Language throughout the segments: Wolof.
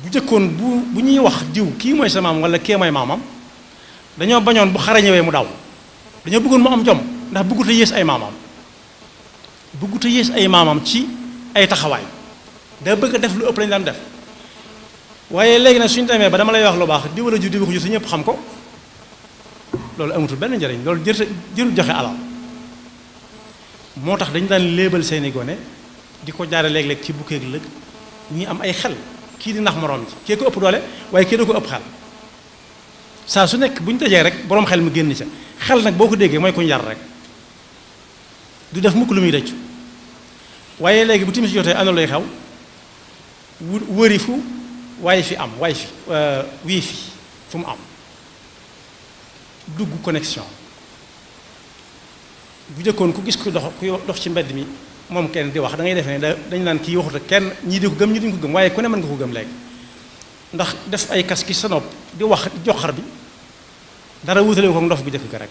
bu jëkkoon bu ñuy wax diw kii mooy sa maam wala kee mooy maamam dañoo bañoon bu xare ñëwee mu daw dañoo bëggoon mu am jom ndax bëggut a yées ay maamam bëggut a yées ay maamam ci ay taxawaay da bëgg a def lu ëpp lañu daan def waaye léegi nag suñu demee ba dama lay wax lu baax diw la ju diw ko ju su ñëpp xam ko loolu amatul benn njëriñ loolu jërul joxe alal moo tax dañu daan léebal seeni gone di ko jaare léeg-léeg ci bukkeeg lëg ñi am ay xel kii di nax moroom ji kii ko ëpp doole waaye kii da ko ëpp xel saa su nekk bu ñu dajee rek boroom xel mu génn ca xel nag boo ko déggee mooy ku ñu yar rek du def mukk lu muy rëccu waaye léegi bu timis jotee ana lay xew wëri fu waaye fi am waaye fi wii fi fu mu am dugg connexion bu jëkkoon ku gis ku dox ci mbedd mi moom kenn di wax da ngay defe ne dañu naan kii waxut ak kenn ñii di ko gëm ñii duñu ko gëm waaye ku ne mën nga ko gëm léegi ndax def ay kas ki sa nopp di wax joxar bi dara wutale ko ndof bu jëkk ga rek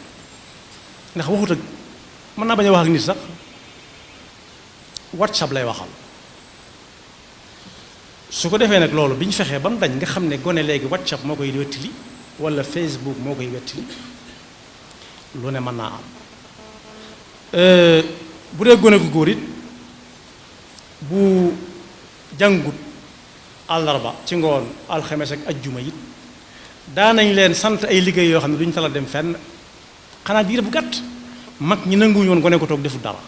ndax waxut ak mën naa bañ a wax ak nit sax WhatsApp lay waxal su ko defee nag loolu bi ñu fexee ba mu dañ nga xam ne gone léegi WhatsApp moo koy wettili wala Facebook moo koy wettili lu ne mën naa am bu dee gone gu góor it bu jàngut àllarba ci ngoon alxames ak ajjuma it daanañ leen sant ay liggéey yoo xam ne duñu tala dem fenn xanaa diir bu gàtt mag ñi nanguwuñu woon gone ko toog defut dara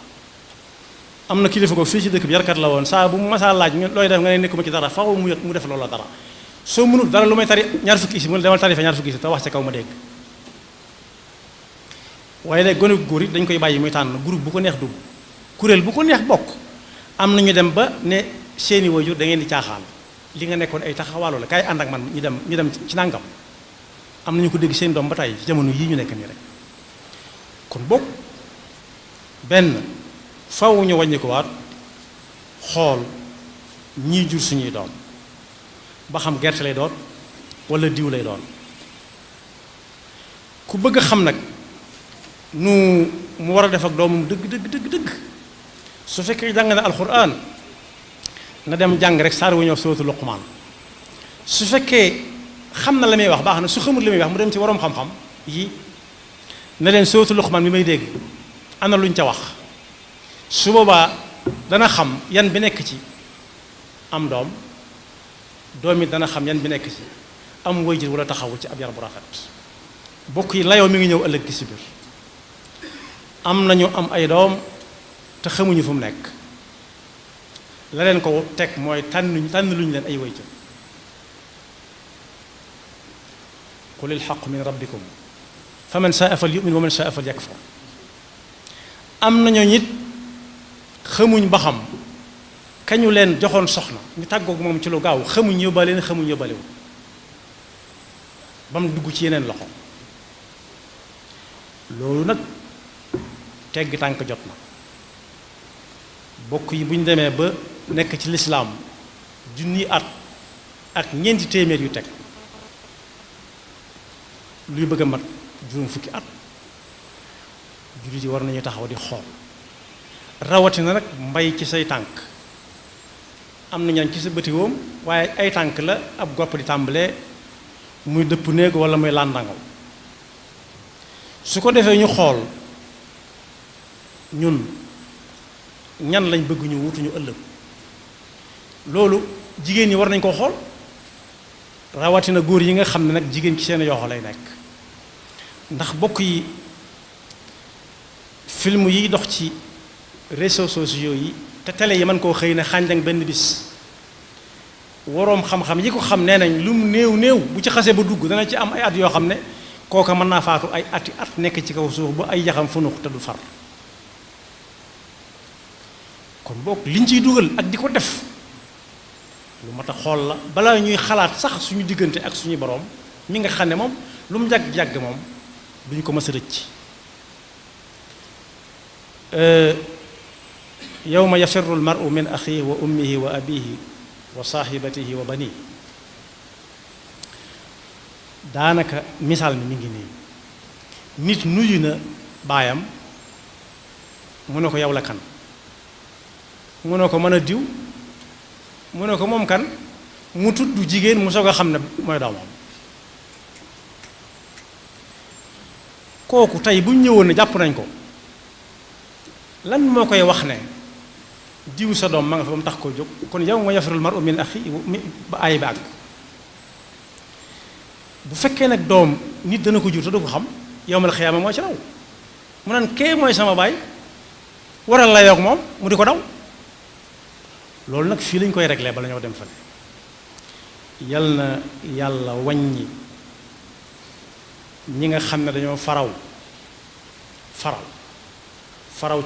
am na kilifa ko fii ci dëkk bi yarkat la woon saa bu mu masaa laaj looy def nga ne nekkuma ci dara faw mu def loola dara soo mënut dara lu may tari ñaar fukki isi mu demal tari fa ñaar fukki isi te wax ca kaw ma dégg waaye léegi gone gu góor it dañ koy bàyyi muy tànn groupe bu ko neex dugg kuréel bu ko neex bokk am na ñu dem ba ne seeni waajur da ngeen di caaxaan li nga nekkoon ay taxawaalu la kaay ànd ak man ñu dem ci nàngam am na ñu ko dégg seen doom ba tey ci jamono yii ñu nekk nii rek kon bokk benn faw ñu wàññi ko waat xool ñii jur suñuy doom ba xam gerte lay doon wala diw lay doon ku bëgg a xam nag nu mu war a def ak doomam dëgg su fekkee jàng na alxuraan na dem jàng rek saar wu ñëw sootu Luqmaan su fekkee xam na la muy wax baax na su xamul la muy wax mu dem ci waroom xam-xam yi na leen sootu Luqmaan bi may dégg ana luñ ca wax su boobaa dana xam yan bi nekk ci am doom it dana xam yan bi nekk ci am waajur wala taxawu ci ab yar bu rafet bokk yi layoo mi ngi ñëw ëllëg gi si biir am nañu am ay doom te xamuñu fu mu nekk la leen ko teg mooy tànn luñu leen ay waajur qulil haqqu min rabbikum faman saa fal yu'min wa man saa fal yakfur am nañu nit xamuñ ba xam kañu leen joxoon soxna ñu tàggoog moom ci lu gaaw xamuñ yóbbaale na xamuñ yóbbaalewu ba mu dugg ci yeneen loxo loolu nag tegg tànk jot na bokk yi bu ñu demee ba nekk ci lislaam junni at ak ñeenti téeméer yu teg luy bëgg a mat juróom fukki at jullit yi war nañu taxaw di xool rawatina nag mbay ci say tànk am na ñaan ci sa bëti woom waaye ay tànk la ab gopp di tàmbalee muy dëpp néeg wala muy làndangaw su ko defee ñu xool ñun ñan lañ bëgg ñu wutuñu ëllëg loolu jigéen ñi war nañ koo xool rawatina góor yi nga xam ne nag jigéen ci seen yoxo lay nekk ndax bokk yi film yi dox ci réseaux sociaux yi te télé yi mën koo xëy na xànjang benn bis waroom xam-xam yi ko xam nee nañ lu mu néew bu ci xasee ba dugg dana ci am ay at yoo xam ne kooka mën naa faatu ay ati at nekk ci kaw suuf ba ay yaxam funux te du far kon bokk liñ ciy dugal ak di ko def lu mat a xool la balaa ñuy xalaat sax suñu diggante ak suñu boroom mi nga xam ne moom lu mu jàgg-jàgg moom duñu ko mës a rëcc yawma yafirru almaru min axihi wa ummihi wa abihi wa saaxibatihi wa banihi daanaka misaal mi ngi nii nit nuyu na baayam mu ne ko yow la kan mu ne ko mën a diw mu ne ko moom kan mu tudd jigéen mu soog a xam ne mooy doomam. kooku tey bu ñu ñëwoon ne jàpp nañ ko lan moo koy wax ne diw sa doom ma nga fa ba mu tax koo jóg kon yow nga yafirul mar'u min axi ba aay bi àgg. bu fekkee nag doom nit dana ko jur te du ko xam yawmal xiyaama moo ci raw mu naan kee mooy sama baay waral la yoog moom mu di ko daw. loolu nag fii lañ koy réglé bala ñoo dem fa yal na yàlla wàññi ñi nga xam ne dañoo faraw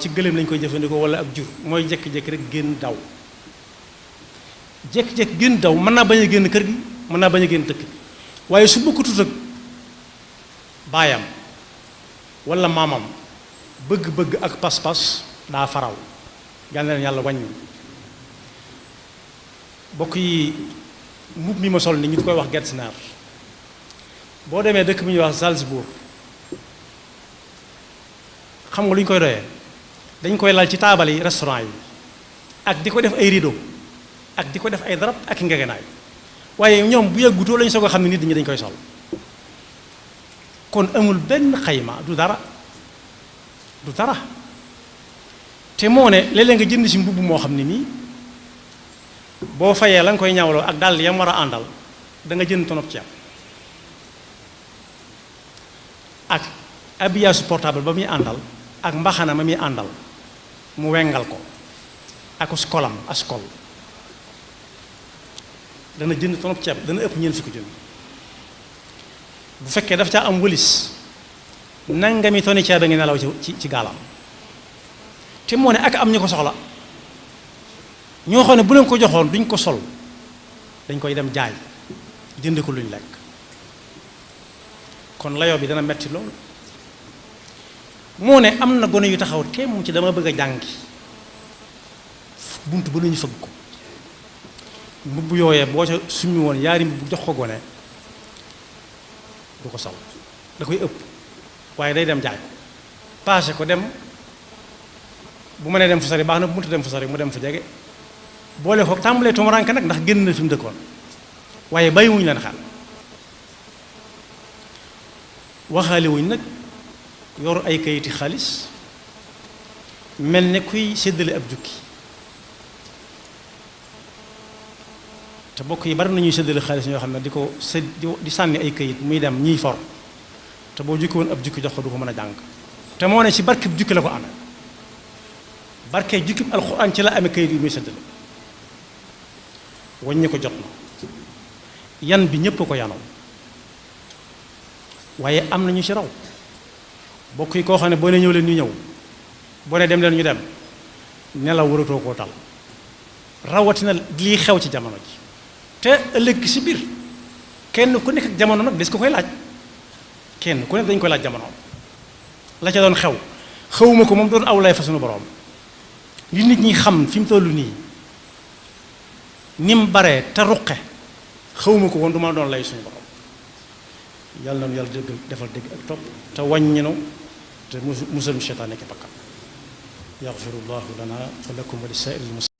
ci gëléem lañ koy jëfandikoo wala ab jur mooy jékki-jékki rek génn daw jékki-jékki génn daw mën naa bañ a génn kër gi mën naa bañ a génn dëkk bi waaye su bokkutut ak baayam wala maamam bëgg-bëgg ak pas-pas daa faraw yal na leen yàlla wàññi. bokk yi mbubb mi ma sol ni ñu koy wax Getzner boo demee dëkk bi ñuy wax Salzbourg xam nga lu ñu koy doyee dañ koy lal ci taabal yi restaurant yi ak di ko def ay rideau ak di ko def ay darab ak ngegenaay waaye ñoom bu yàggutoo lañu soog a xam ne nit ñi dañ koy sol kon amul benn xayma du dara te moo ne léeg-léeg nga jënd si mbubb moo xam ne nii boo fayee la nga koy ñawloo ak dàll yam war a àndal da nga jënd tonop ceeb ak habillage portable ba muy àndal ak mbaxana ma muy àndal mu wengal ko ak skolam askol dana jënd tonop ceeb dana ëpp ñeent fukki junni bu fekkee daf caa am wëlis nangami toni ceeb a ngi nelaw ci gaalam te moo ne ak am ñu ko soxla ñoo xam ne bu leen ko joxoon duñ ko sol dañ koy dem jaay jënd ko luñ lekk kon layoo bi dana metti loolu moo ne am na gone yu taxaw te mu ci dama bëgg a jàngi bunt ba nañu fëgg ko mbubb yooyee boo ca summi woon yaari mbubb jox ko gone du ko sol da koy ëpp waaye day dem jaay ko paase ko dem bu mënee dem fu sori baax na bu mënta dem fu sori mu dem fu jege boole ko tàmbalee tumuraanke nag ndax génn na fi mu dëkkoon waaye bàyyiwuñu leen xel waxaale wuñ nag yor ay kayiti xaalis mel ne kuy séddale ab jukki te bokk yi bari nañuy séddale xaalis ñoo xam ne di sànni ay kayit muy dem ñiy for te boo jukki woon ab jukki jox ko du ko mën a jàng te moo ne ci barkeb jukki la ko amee barke jukkib alxuraan ci la amee kayit yi muy séddale waññi ko jot na yan bi ñépp ko yanoo waaye am na ñu ci raw bokk yi koo xam ne boo ne ñëw leen ñu ñëw boo ne dem leen ñu dem nelaw waratoo koo tal rawatina lii xew ci jamono ji te ëllëg si biir kenn ku nekk ak jamono nag des ko koy laaj kenn ku nekk dañu koy laaj jamono la ca doon xewuma ko moom doon aw lay fa sunu borom li nit ñi xam fi mu toll nii ni mu baree te ruqe xawma ko woon du ma doon lay suñu borom yàlla na nu yàlla dégg defal dégg ak topp te wàññinu te musal nu seytaane ki bakkan yaxfirullahu lana wa lakum wa li saa'iril muslimin